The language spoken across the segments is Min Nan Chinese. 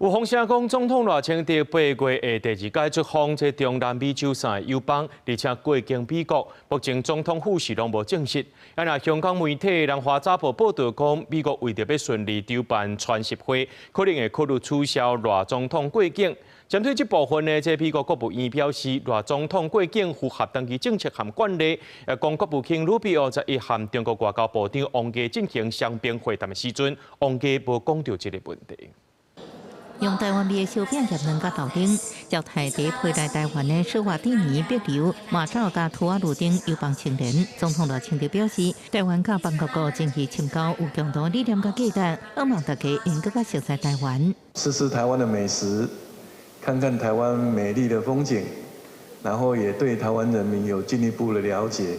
有風聲講，總統賴清德8月會第二擺出訪這中南美洲三个友邦，而且過境美國。目前總統府是攏無證實。啊，若香港媒體南華早報報導講，美國為著欲順利籌辦川習會，可能會考慮取消賴總統過境。針對這部分呢，這美國國務院表示，賴總統過境符合當地政策和慣例。講國務卿魯比奧11和中國外交部長王毅進行雙邊會談的時陣，王毅無講著這个問題。用台灣味的燒餅夾卵佮豆丁，接待佇飛來台灣的史瓦蒂尼、帛琉、馬紹佮吐瓦魯等友邦青年。總統賴清德表示，台灣佮邦交國情誼深厚，有共同理念佮價值，向望大家會閣較熟悉台灣。吃吃台灣的美食，看看台灣美麗的風景，然後也對台灣人民有進一步的了解，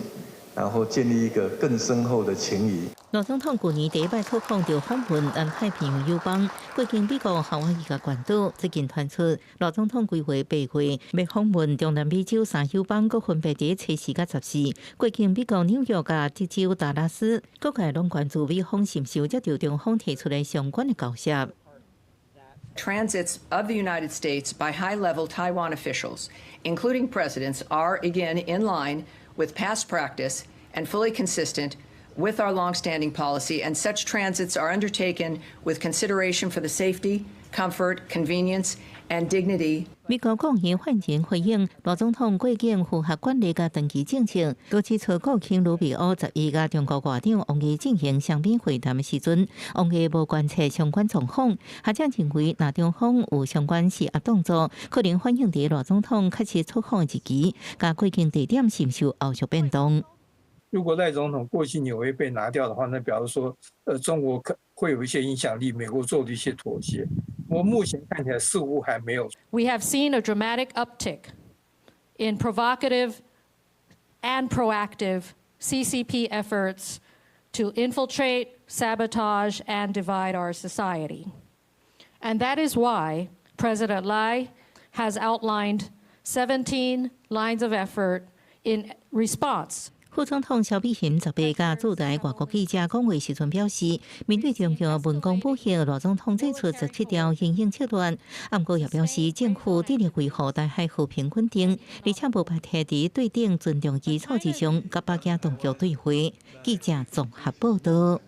然後建立一個更深厚的情誼。賴總統舊年第一擺出訪就訪問南太平洋友邦，過境美國夏威夷佮關島。最近傳出賴總統規劃8月欲訪問中南美洲三友邦，閣分別佇初四佮14，過境美國紐約佮德州達拉斯。各界攏關注美方是毋是有接著中方提出的相關的交涉。 Transits of the United States by high-level Taiwan officials, including presidents, are again in line with past practice and fully consistent with our longstanding policy, and such transits are undertaken with consideration for the safety, comfort, convenience, and dignity. 美國國務院發言人回應，賴總統過境符合慣例佮長期政策，閣指出國務卿魯比奧11佮中國外長王毅進行雙邊會談的時陣，王毅無關切相關狀況，學者認為，若中方有相關施壓動作，可能反映佇賴總統確實出訪的日期，佮過境地點是毋是有後續變動。如果賴總統過境紐約被拿掉的話，那表示說，中國可會有一些影響力，美國做了一些妥協。我目前看起來似乎還沒有。 We have seen a dramatic uptick in provocative and proactive CCP efforts to infiltrate, sabotage, and divide our society. And that is why President Lai has outlined 17 lines of effort in response. 副總統蕭美琴18佮駐台外國記者講話時陣表示，面對中共文攻武嚇，賴總統祭出17條因應策略。毋過也表示，政府致力維護台海和平穩定，而且無排除佇對等尊重基礎之上，佮北京當局對話。記者綜合報導。